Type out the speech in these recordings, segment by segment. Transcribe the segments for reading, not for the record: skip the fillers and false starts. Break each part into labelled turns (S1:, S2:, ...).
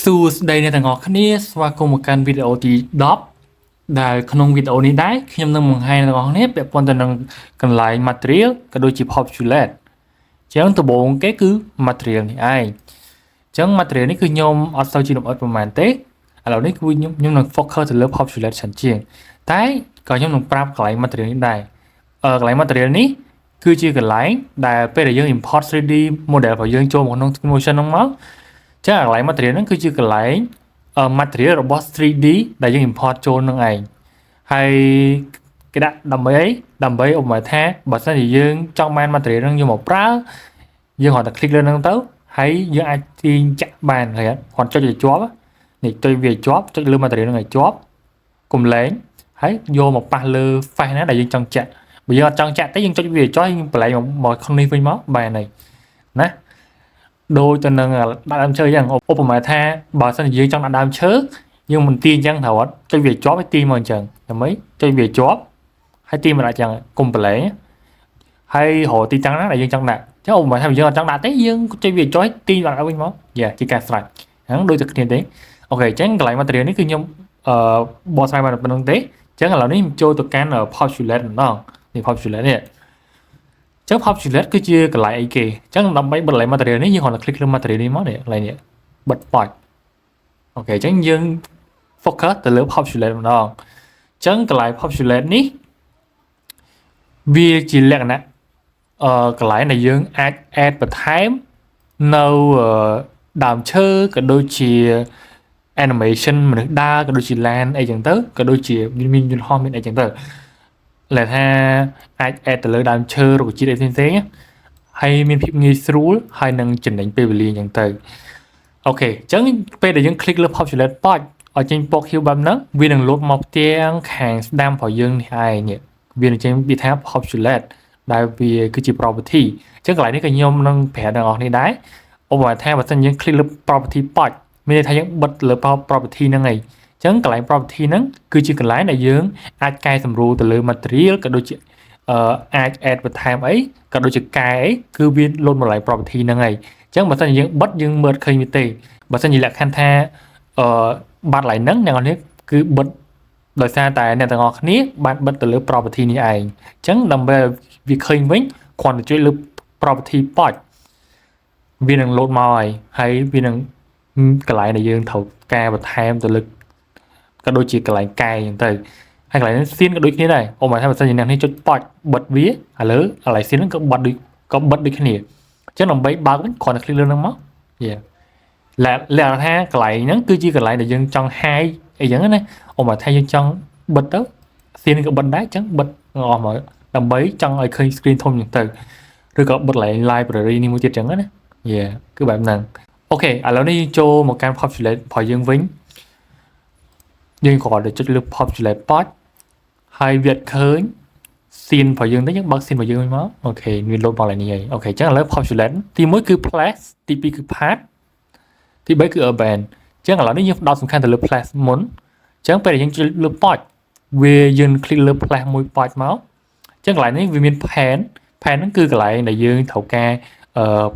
S1: សួស្តីអ្នកទាំងអស់គ្នាស្វាគមន៍មកកាន់វីដេអូទី10ដែលក្នុងវីដេអូនេះដែរខ្ញុំនឹងបង្ហាញអ្នកទាំងអស់គ្នាពាក់ព័ន្ធទៅនឹងកន្លែង material ក៏ដូចជា populate ចឹងដំបូងគេគឺ material នេះឯងចឹង material នេះគឺខ្ញុំអត់សូវជាលម្អិតប្រហែលទេឥឡូវនេះគឺខ្ញុំនឹង focus ទៅលើ populate ច្រើនជាងតែក៏ខ្ញុំនឹងប្រាប់កន្លែង material នេះដែរកន្លែង material នេះគឺជាកន្លែងដែលពេលដែលយើង import 3D model របស់យើងចូលមកក្នុង Twinmotion ហ្នឹងមកចឹងកន្លែង material ហ្នឹងគឺជាកន្លែង material របស់ 3D ដែលយើង import ចូលនឹងឯងហើយគេដាក់ដើម្បីអីដើម្បីឧបមាថាបើសិនជាយើងចង់បាន material ហ្នឹងយកមកប្រើយើងគ្រាន់តែ click លើហ្នឹងទៅហើយយើងអាចទាញចាក់បានឃើញអត់គ្រាន់ចុចឲ្យជាប់នេះចុចវាឲ្យជាប់ចុចលើ material ហ្នឹងឲ្យជាប់កុំលែងហើយយកមកប៉ះលើ face ណាដែលយើងចង់ចាក់បើយើងអត់ចង់ចាក់ទេយើងចុចវាឲ្យជាប់យើងបន្លែងមកក្នុងនេះវិញមកបានហើយណាដូចទៅនឹងដាក់ដើមឈើអញ្ចឹងឧបមាថាបើសិនជាយើងចង់ដាក់ដើមឈើយើងមិនទាញអញ្ចឹងត្រូវអត់ចុចវាជាប់ហើយទាញមកអញ្ចឹងដើម្បីចុចវាជាប់ហើយទាញមកដាក់អញ្ចឹងកុំបន្លែងហើយរកទីតាំងណាដែលយើងចង់ដាក់អញ្ចឹងឧបមាថាយើងអត់ចង់ដាក់ទេយើងចុចវាជាប់ហើយទាញមកដាក់វិញមកយ៉ាជាការស្រេចហ្នឹងដូចតែគ្នាទេOK អញ្ចឹងកន្លែង material នេះគឺខ្ញុំបកស្រាយបានប៉ុណ្្នឹងទេអញ្ចឹងឥឡូវនេះចូលទៅកាន់ populate ម្ដងនេះ populate នេះចឹង populate គឺជាកន្លែងអីគេអញ្ចឹងដើម្បីបិទកន្លែង material នេះយើងគ្រាន់តែ click លើ material នេះមកនេះកន្លែងនេះបិទប៉ុច OK អញ្ចឹងយើង focus ទៅលើ populate ម្ដងអញ្ចឹងកន្លែង populate នេះវាជាលក្ខណៈកន្លែងដែលយើងអាច add បន្ថែមនៅដើមឈើក៏ដូចជា animation មនុស្សដើរក៏ដូចជាឡានអីចឹងទៅក៏ដូចជាមានយន្តហោះមានអីចឹងទៅដែលថាអាច add ទៅលើដើមឈើរុក្ខជាតិអីផ្សេងៗហើយមានភាពងាយស្រួលហើយនឹងចំណេញពេលវេលាអញ្ចឹងទៅ OK អញ្ចឹងពេលដែលយើង click លើ populate ប៉ុចឲ្យចេញពណ៌ខៀវបែបហ្នឹងវានឹងលោតមកផ្ទាំងខាងស្ដាំរបស់យើងនេះឯងនេះវានឹងចេញវាថា populate ដែលវាគឺជា property អញ្ចឹងកន្លែងនេះក៏ខ្ញុំនឹងប្រាប់អ្នកនរគ្នាដែរឧបមាថាបើសិនយើង click លើ property ប៉ុចមានន័យថាយើងបិទលើ property ហ្នឹងឯងអញ្ចឹងកន្លែង property ហ្នឹងគឺជាកន្លែងដែលយើងអាចកែសម្រួលទៅលើ material ក៏ដូចជាអាច add បន្ថែមអីក៏ដូចជាកែអីគឺវាលោតមកកន្លែង property ហ្នឹងឯងអញ្ចឹងបើសិនជាយើងបិទយើងមើលឃើញវាទេបើសិនជាលក្ខខណ្ឌថាបាត់កន្លែងហ្នឹងអ្នកនរគ្នាគឺបិទដោយសារតែអ្នកទាំងអស់គ្នាបានបិទទៅលើ property នេះឯងអញ្ចឹងដើម្បីវាឃើញវិញគ្រាន់តែចុចលើ property ប៉ុចវានឹងលោតមកហើយហើយវានឹងកន្លែងដែលយើងត្រូវកែបន្ថែមទៅលើក៏ដូចជាកន្លែងកែអញ្ចឹងទៅហើយកន្លែងនេះ scene ក៏ដូចគ្នាដែរអូមកថាបើសិនជាអ្នកនេះចុចប៉ុចបិទវាឥឡូវកន្លែង scene ហ្នឹងក៏បិទដូចក៏បិទដូចគ្នាអញ្ចឹងដើម្បីបើកវិញគ្រាន់តែ click លើហ្នឹងមកយេលក្ខណៈថាកន្លែងហ្នឹងគឺជាកន្លែងដែលយើងចង់ hide អីចឹងណាអូមកថាយើងចង់បិទទៅ scene ក៏បិទដែរអញ្ចឹងបិទអស់មកដើម្បីចង់ឲ្យឃើញ screen ធំអញ្ចឹងទៅឬក៏បិទកន្លែង library នេះមួយទៀតអញ្ចឹងណាយេគឺបែបហ្នឹង OK ឥឡូវនេះយើងចូលមកកាន់ populate របស់យើងវិញយើងគ្រាន់តែចុចលើ populate ប៉ុចហើយវាឃើញ scene របស់យើងទៅយើងបើក scene របស់យើងវិញមក OK វាលោតមកកន្លែងនេះហើយ OK អញ្ចឹងឥឡូវ populate ទី1គឺ place ទី2គឺ path ទី3គឺ urban អញ្ចឹងឥឡូវនេះយើងផ្ដោតសំខាន់ទៅលើ place មុនអញ្ចឹងពេលដែលយើងចុចលើ ប៉ុចវាយើង click លើ place មួយប៉ុចមកអញ្ចឹងកន្លែងនេះវាមាន paint paint ហ្នឹងគឺកន្លែងដែលយើងត្រូវការ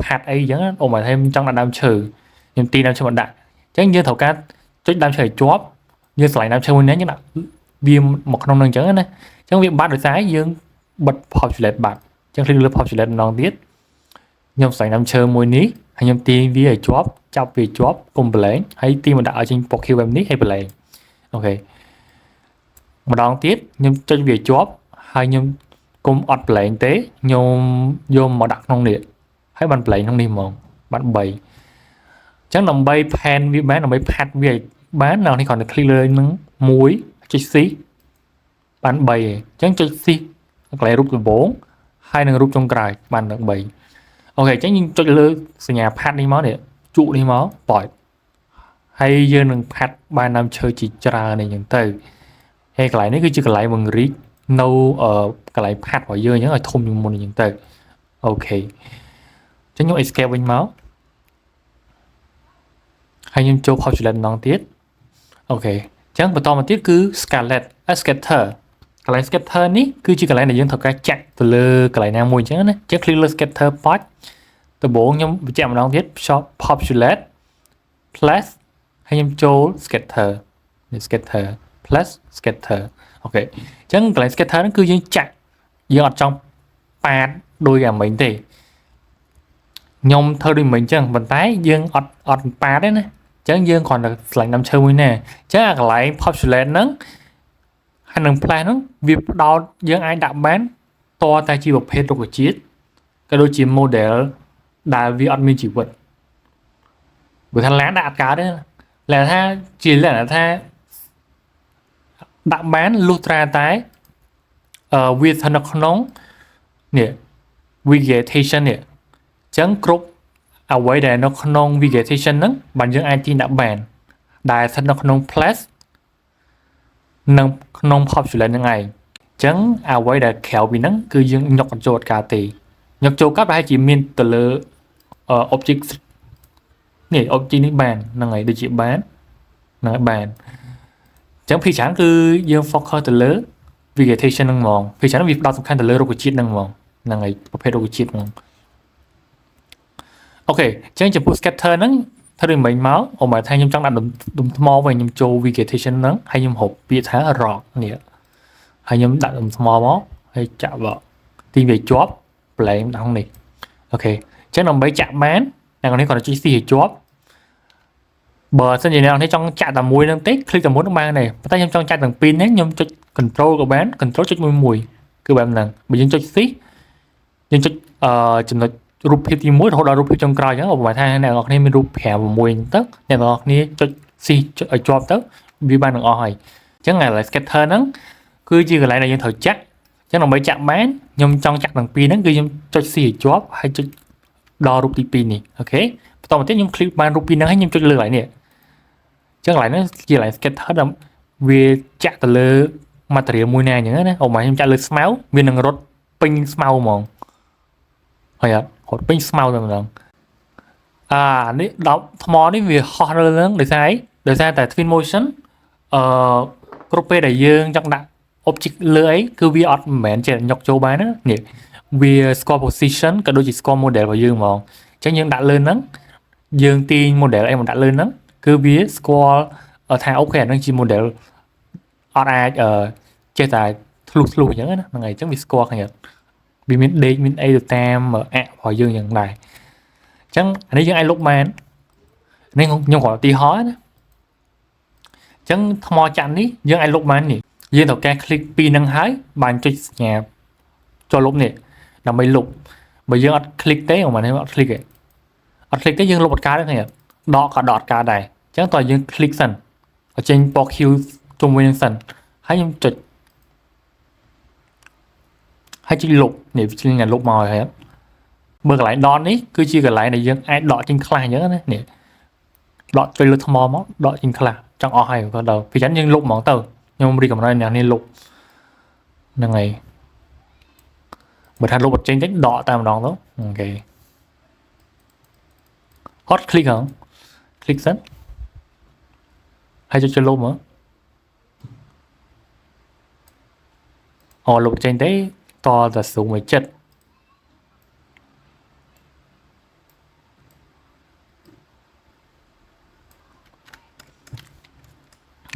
S1: ផាត់អីអញ្ចឹងអូមកថាខ្ញុំចង់ដាក់ដើមឈើខ្ញុំទីដើមឈើមកដាក់អញ្ចឹងយើងត្រូវការចុចដើមឈើឲ្យជាប់យើងឆ្លៃដើមឈើមួយនេះយើងដាក់វាមកក្នុងនឹងអញ្ចឹងណាអញ្ចឹងវាបាត់ដោយសារយើងបិទ populate បាត់អញ្ចឹង click លើ populate ម្ដងទៀតខ្ញុំឆ្លៃដើមឈើមួយនេះហើយខ្ញុំទាញវាឲ្យជាប់ចាប់វាជាប់កុំប្រឡែងហើយទាញមកដាក់ឲ្យចេញពណ៌ខៀវបែបនេះហើយប្រឡែង OK ម្ដងទៀតខ្ញុំចុចវាជាប់ហើយខ្ញុំគុំអត់ប្រឡែងទេខ្ញុំយកមកដាក់ក្នុងនេះហើយបានប្រឡែងក្នុងនេះហ្មងបាន3អញ្ចឹងដើម្បី paint វាបានដើម្បីផាត់វាឲ្យបាននៅនេះគ្រាន់តែ click លើនឹង1ចុច C បាន3ឯងអញ្ចឹងចុច C កន្លែងរូបដំបូងហើយនឹងរូបចុងក្រោយបានដល់3 OK អញ្ចឹងយើងចុចលើសញ្ញាផាត់នេះមកនេះជក់នេះមកប៉យហើយយើងនឹងផាត់បានដើមឈើជាច្រើនអីចឹងទៅហើយកន្លែងនេះគឺជាកន្លែងបង្រីកនៅកន្លែងផាត់របស់យើងអញ្ចឹងឲ្យធំជាងមុនអញ្ចឹងទៅ OK អញ្ចឹងខ្ញុំ escape វិញមកហើយខ្ញុំចូល populate ម្ដងទៀត OK អញ្ចឹងបន្តមកទៀតគឺ scarlet scatter កន្លែង scatter នេះគឺជាកន្លែងដែលយើងត្រូវការចាក់ទៅលើកន្លែងណាមួយអញ្ចឹងណាអញ្ចឹង click លើ scatter ប៉ុចដំបូងខ្ញុំបញ្ជាក់ម្ដងទៀត shop populate plus ហើយខ្ញុំចូល scatter នេះ scatter plus scatter OK អញ្ចឹងកន្លែង scatter ហ្នឹងគឺយើងចាក់យើងអត់ចង់ប៉ាតដោយអាមិញទេខ្ញុំធ្វើដូចមិញអញ្ចឹងប៉ុន្តែយើងអត់ប៉ាតទេណាអញ្ចឹងយើងគ្រាន់តែឆ្លាញ់ដើមឈើមួយណាអញ្ចឹងអាកន្លែង populate ហ្នឹងហើយនឹង place ហ្នឹងវាផ្ដោតយើងអាចដាក់បានតតែជាប្រភេទរុក្ខជាតិក៏ដូចជា model ដែលវាអត់មានជីវិតបើថាឡានដាក់អត់កើតទេលក្ខថាជាលក្ខណៈថាដាក់បានលុះត្រាតែអឺវាស្ថិតនៅក្នុងនេះ vegetation នេះអញ្ចឹងគ្រប់អ្វីដែលនៅក្នុង vegetation ហ្នឹងបានយើងអាចទាញដាក់បានដែលស្ថិតនៅក្នុង place និងក្នុង populate ហ្នឹងឯងអញ្ចឹងអ្វីដែលក្រៅពីហ្នឹងគឺយើងញុកអត់ចូលអត់កើតទេញុកចូលកើតប្រហែលជាមានទៅលើ object នេះ object នេះបានហ្នឹងហើយដូចជាបានហ្នឹងហើយបានអញ្ចឹងភាគច្រើនគឺយើង focus ទៅលើ vegetation ហ្នឹងហ្មងភាគច្រើនវាផ្ដោតសំខាន់ទៅលើរុក្ខជាតិហ្នឹងហ្មងហ្នឹងហើយប្រភេទរុក្ខជាតិហ្មង OK អញ្ចឹងចំពោះ scatter ហ្នឹងធ្វើដូចមិញមកអូមកថាខ្ញុំចង់ដាក់ដុំថ្មវិញខ្ញុំចូល vegetation ហ្នឹងហើយខ្ញុំរកពាក្យថា rock នេះហើយខ្ញុំដាក់ដុំថ្មមកហើយចាក់បកទីវាជាប់ប្លែងដល់នេះ OK អញ្ចឹងដើម្បីចាក់បានអ្នកនេះគាត់ចុចស៊ីឲ្យជាប់បើសិនជាអ្នកនេះចង់ចាក់តែមួយហ្នឹងទេ click តែមួយហ្នឹងបានដែរប៉ុន្តែខ្ញុំចង់ចាក់ទាំងពីរហ្នឹងខ្ញុំចុច control ក៏បាន control ចុចមួយមួយគឺបែបហ្នឹងបើយើងចុចស៊ីយើងចុចអឺចំណុចរូបភាពទី1រហូតដល់រូបភាពចុងក្រោយអញ្ចឹងឧបមាថាអ្នកនរគ្នាមានរូប5 6អញ្ចឹងទៅអ្នកនរគ្នាចុចស៊ីឲ្យជាប់ទៅវាបានទាំងអស់ហើយអញ្ចឹងអា scatter ហ្នឹងគឺជាកន្លែងដែលយើងត្រូវចាក់អញ្ចឹងដើម្បីចាក់បានខ្ញុំចង់ចាក់ទាំងពីរហ្នឹងគឺខ្ញុំចុចស៊ីឲ្យជាប់ហើយចុចដល់រូបទី2នេះ OK បន្តមកទៀតខ្ញុំ click បានរូបពីរហ្នឹងហើយខ្ញុំចុចលើកន្លែងនេះអញ្ចឹងកន្លែងហ្នឹងជាកន្លែង scatter ដែលវាចាក់ទៅលើ material មួយណាអញ្ចឹងណាឧបមាខ្ញុំចាក់លើស្មៅវានឹងរត់ពេញស្មៅហ្មងហើយអត់រត់ពេញស្មៅតែម្ដងអានេះ10ថ្មនេះវាហោះនៅលើហ្នឹងដោយសារអីដោយសារតែ Twin Motion អឺគ្រប់ពេលដែលយើងចង់ដាក់ object លើអីគឺវាអត់មិនមែនជាញុកចូលបានណានេះវាស្គាល់ position ក៏ដូចជាស្គាល់ model របស់យើងហ្មងអញ្ចឹងយើងដាក់លើហ្នឹងយើងទាញ model អីមកដាក់លើហ្នឹងគឺវាស្គាល់ថា OK អាហ្នឹងជា model អត់អាចចេះតែធ្លុះធ្លុះអញ្ចឹងណាហ្នឹងហើយអញ្ចឹងវាស្គាល់គ្នាវាមានដេកមានអីទៅតាមអរបស់យើងយ៉ាងដែរអញ្ចឹងអានេះយើងអាចលុបបាននេះខ្ញុំគ្រាន់ឧទាហរណ៍ណាអញ្ចឹងថ្មច័ន្ទនេះយើងអាចលុបបាននេះយើងត្រូវការ click ពីរនឹងហើយបានចុចសញ្ញាចូលលុបនេះដើម្បីលុបបើយើងអត់ click ទេប្រហែលអត់ click ទេអត់ click ទេយើងលុបអត់កើតទេគ្នាដកក៏ដកអត់កើតដែរអញ្ចឹងតើយើង click សិនឲ្យចេញពណ៌ខៀវជុំវិញនឹងសិនហើយខ្ញុំចុចហើយចុចលុបនេះវាចេញលុបមកហើយបើកន្លែងដននេះគឺជាកន្លែងដែលយើងអាចដកចេញខ្លះអញ្ចឹងណានេះដកចុចលើថ្មមកដកចេញខ្លះចង់អស់ហើយក៏ដល់ពីចឹងយើងលុបហ្មងទៅខ្ញុំរីកំណត់អ្នកនេះលុបហ្នឹងហើយបើថាលុបអត់ចេញទេដកតែម្ដងទៅ OK អត់ click ហង click សិនហើយចុចលុបមកអូលុបចេញទេតតែស៊ូមឲ្យចិត្ត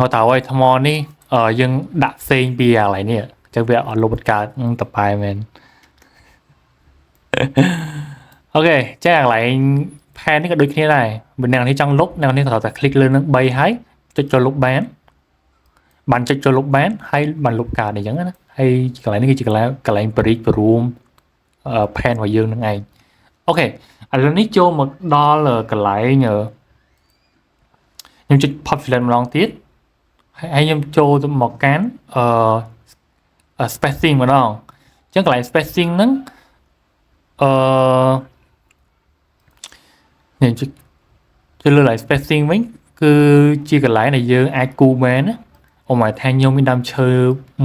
S1: អត់តើឲ្យថ្មនេះយើងដាក់ផ្សេងពីកន្លែងនេះអញ្ចឹងវាអត់លុបអត់កើតតប៉ែមែន OK ចាកន្លែងផែននេះក៏ដូចគ្នាដែរបើអ្នកនេះចង់លុបអ្នកនេះក៏ត្រូវតែ click លើនឹង3ហើយចុចចូលលុបបានបានចុចចូលលុបបានហើយបានលុបកើតអញ្ចឹងណាហើយកន្លែងនេះគឺជាកន្លែងកន្លែងបរិចបរួមផែនរបស់យើងនឹងឯង OK ឥឡូវនេះចូលមកដល់កន្លែងខ្ញុំចុច populate ម្ដងទៀតហើយខ្ញុំចូលទៅមកកាន់អឺ spacing ម្ដងអញ្ចឹងកន្លែង spacing ហ្នឹងអឺនេះចុចទៅលើកន្លែង spacing វិញគឺជាកន្លែងដែលយើងអាចគូបានណាឧបមាថាខ្ញុំមានដើមឈើ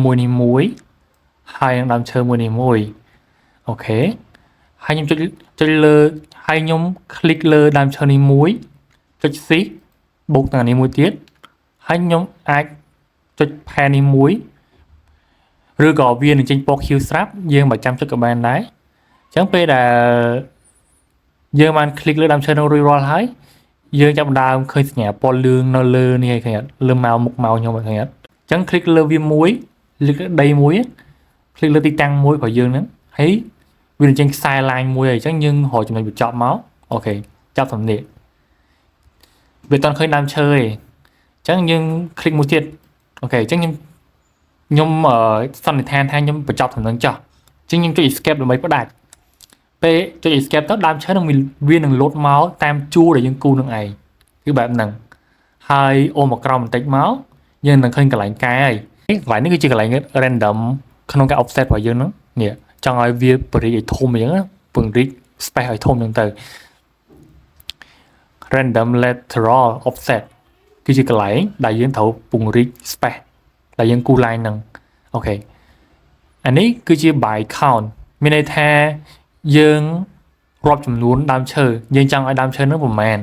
S1: មួយនេះមួយហើយនឹងដើមឈើមួយនេះមួយ OK ហើយខ្ញុំចុចចុចលើហើយខ្ញុំ click លើដើមឈើនេះមួយចុច C បូកទាំងនេះមួយទៀតហើយខ្ញុំអាចចុចផែននេះមួយឬក៏វានឹងចេញពណ៌ខៀវស្រាប់យើងមិនចាំចុចក៏បានដែរអញ្ចឹងពេលដែលយើងបាន click លើដើមឈើនោះរួចរាល់ហើយ យើងចាប់ផ្ដើមឃើញសញ្ញាពណ៌លឿងនៅលើនេះហើយឃើញអត់លើមកមុខមកខ្ញុំឃើញអត់អញ្ចឹង click លើវាមួយលើដីមួយ click លើទីតាំងមួយរបស់យើងហ្នឹងហើយវានឹងចេញខ្សែ line មួយហើយអញ្ចឹងយើងរកចំណុចបញ្ចប់មក OK ចាប់សំនេះវាអត់ឃើញដើមឈើទេអញ្ចឹងយើង click មួយទៀត OK អញ្ចឹងខ្ញុំសន្និដ្ឋានថាខ្ញុំបញ្ចប់សំណឹងចោះអញ្ចឹងខ្ញុំចុច escape ដើម្បីផ្ដាច់ពេលចុច escape ទៅដើមឈើនឹងវានឹងលោតមកតាមជួរដែលយើងគូនឹងឯងគឺបែបហ្នឹងហើយអូមកក្រោមបន្តិចមកយើងនឹងឃើញកន្លែងកែហើយកន្លែងនេះគឺជាកន្លែង random ក្នុងការ offset របស់យើងហ្នឹងនេះចង់ឲ្យវាពង្រីកឲ្យធំអញ្ចឹងពង្រីក space ឲ្យធំអញ្ចឹងទៅ random lateral offset គឺជាកន្លែងដែលយើងត្រូវពង្រីក space ដែលយើងគូ line ហ្នឹង OK អានេះគឺជា by count មានន័យថាយើងរាប់ចំនួនដើមឈើយើងចង់ឲ្យដើមឈើនោះប្រហែល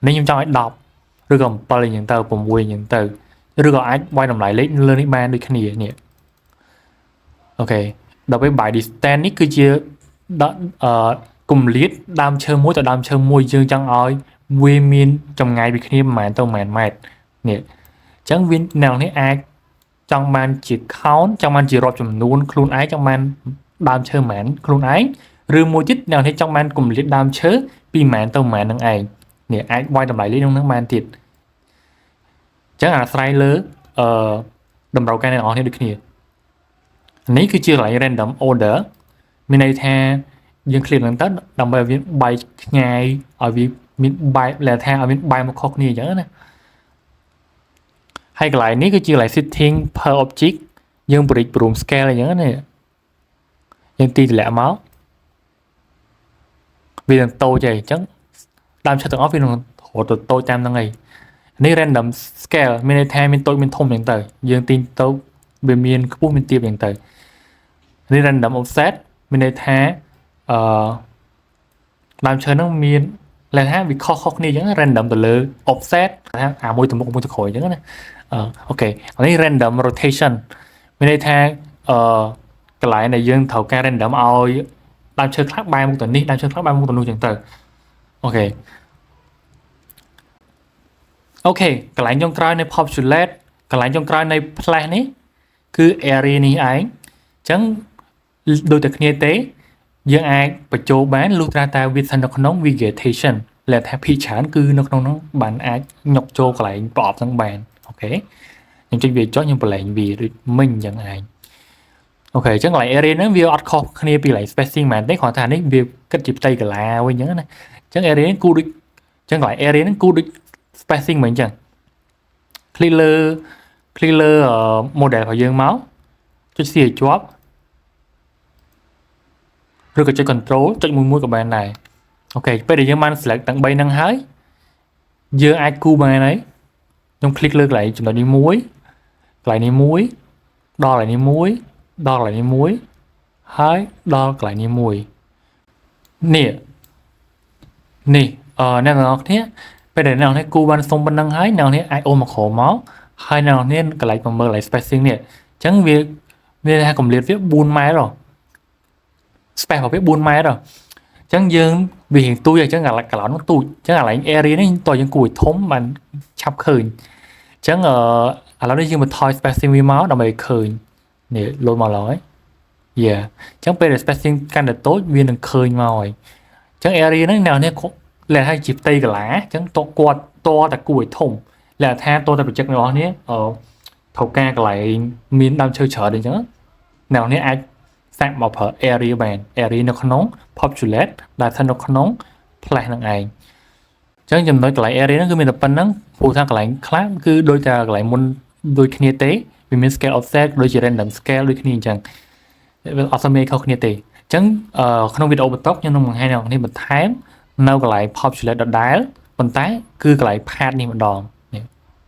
S1: នេះខ្ញុំចង់ឲ្យ10ឬក៏7អញ្ចឹងទៅ6អញ្ចឹងទៅឬក៏អាចវាយតម្លៃលេខលើនេះបានដូចគ្នានេះ OK ដល់ពេល by distance នេះគឺជាអឺគម្លាតដើមឈើមួយទៅដើមឈើមួយយើងចង់ឲ្យវាមានចម្ងាយពីគ្នាប្រហែលទៅប្រហែលម៉ែត្រនេះអញ្ចឹងវាអ្នកនេះអាចចង់បានជា count ចង់បានជារាប់ចំនួនខ្លួនឯងចង់បានដើមឈើប្រហែលខ្លួនឯងឬមួយទៀតអ្នកនេះចង់បានគម្លាតដើមឈើពីប្រហែលទៅប្រហែលនឹងឯងនេះអាចវាយតម្លៃលេខក្នុងនឹងបានទៀតអញ្ចឹងអាស្រ័យលើអឺតម្រូវការអ្នកនរគ្នាដូចគ្នានេះគឺជាកន្លែង random order មានន័យថាយើង click ហ្នឹងទៅដើម្បីឲ្យវាបែកខ្ញែយឲ្យវាមានបែបដែលថាឲ្យមានបែបមកខុសគ្នាអញ្ចឹងណាហើយកន្លែងនេះគឺជាកន្លែង setting per object យើងបរិចព្រម scale អញ្ចឹងណាយើងទីតម្លាក់មកវានឹងតូចហើយអញ្ចឹងដើមឈើទាំងអស់វានឹងរត់ទៅតូចតាមហ្នឹងហើយនេះ random scale មានន័យថាមានតូចមានធំអញ្ចឹងទៅយើងទាញទៅវាមានខ្ពស់មានទាបអញ្ចឹងទៅនេះ random offset មានន័យថាអឺដើមឈើហ្នឹងមានលក្ខណៈវាខុសៗគ្នាអញ្ចឹង random ទៅលើ offset ថាអាមួយទៅមុខមួយទៅក្រោយអញ្ចឹងណាអឺ OK អានេះ random rotation មានន័យថាអឺកន្លែងដែលយើងត្រូវការ random ឲ្យដើមឈើខ្លះបែរមុខទៅនេះដើមឈើខ្លះបែរមុខទៅនោះអញ្ចឹងទៅ OK OK កន្លែងចុងក្រោយនៃ populate កន្លែងចុងក្រោយនៃ place នេះគឺ area នេះឯងអញ្ចឹងដូចតែគ្នាទេយើងអាចបញ្ចូលបានលុះត្រាតែវាស្ថិតនៅក្នុង vegetation លក្ខថាភាគច្រើនគឺនៅក្នុងនោះបានអាចញុកចូលកន្លែងប្រអប់ហ្នឹងបាន OK ខ្ញុំចុចវាចុះខ្ញុំប្រឡែងវាដូចមិញអញ្ចឹងឯង OK អញ្ចឹងកន្លែង area ហ្នឹងវាអត់ខុសគ្នាពីកន្លែង spacing ហ្មងទេគ្រាន់តែនេះវាគិតជាផ្ទៃកាឡាវិញអញ្ចឹងណាអញ្ចឹង area ហ្នឹងគូដូចអញ្ចឹងកន្លែង area ហ្នឹងគូដូច spacing ហ្មងអញ្ចឹង click លើ model របស់យើងមកចុច C ឲ្យជាប់ឬក៏ចុច control ចុចមួយមួយក៏បានដែរ OK ពេលដែលយើងបាន select ទាំង3ហ្នឹងហើយយើងអាចគូបានហើយខ្ញុំ click លើកន្លែងចំណុចនេះមួយកន្លែងនេះមួយដល់កន្លែងនេះមួយដល់កន្លែងនេះមួយហើយដល់កន្លែងនេះមួយនេះនេះអឺអ្នកទាំងអស់គ្នាពេលដែលអ្នកនរគ្នាគូបានសុំប៉ុណ្ណឹងហើយអ្នកនរគ្នាអាចអូសមកក្រោមមកហើយអ្នកនរគ្នាកន្លែងមកមើលកន្លែង spacing នេះអញ្ចឹងវាមានថាកម្រិតវា4ម៉ែត្រហ៎ space របស់វា4ម៉ែត្រហ៎អញ្ចឹងយើងវារៀងទូចអញ្ចឹងកន្លែងកន្លោននោះទូចអញ្ចឹងកន្លែង area នេះតើយើងគួរឲ្យធំបានឆាប់ឃើញអញ្ចឹងអឺឥឡូវនេះយើងបន្ថយ spacing វាមកដើម្បីឲ្យឃើញនេះលោតមកឡើយ Yeah អញ្ចឹងពេលដែល spacing កាន់តែតូចវានឹងឃើញមកហើយអញ្ចឹង area ហ្នឹងអ្នកនេះលក្ខថាជាផ្ទៃកាឡាអញ្ចឹងតគាត់តតែគួរឲ្យធំលក្ខថាតតែproject របស់នេះអឺត្រូវការកន្លែងមានដើមឈើច្រើនអញ្ចឹងអ្នកនេះអាចសាកមកប្រើ area បាន area នៅក្នុង populate ដែលស្ថិតនៅក្នុង place ហ្នឹងឯងអញ្ចឹងចំណុចកន្លែង area ហ្នឹងគឺមានតែប៉ុណ្្នឹងព្រោះថាកន្លែងខ្លះគឺដូចតែកន្លែងមុនដូចគ្នាទេវាមាន scale offset ដូចជា random scale ដូចគ្នាអញ្ចឹងវាអត់សូវមានខុសគ្នាទេអញ្ចឹងក្នុងវីដេអូបន្ទាប់ខ្ញុំនឹងបង្ហាញអ្នកនរគ្នាបន្ថែមនៅកន្លែង populate ដដែលប៉ុន្តែគឺកន្លែង path នេះម្ដង។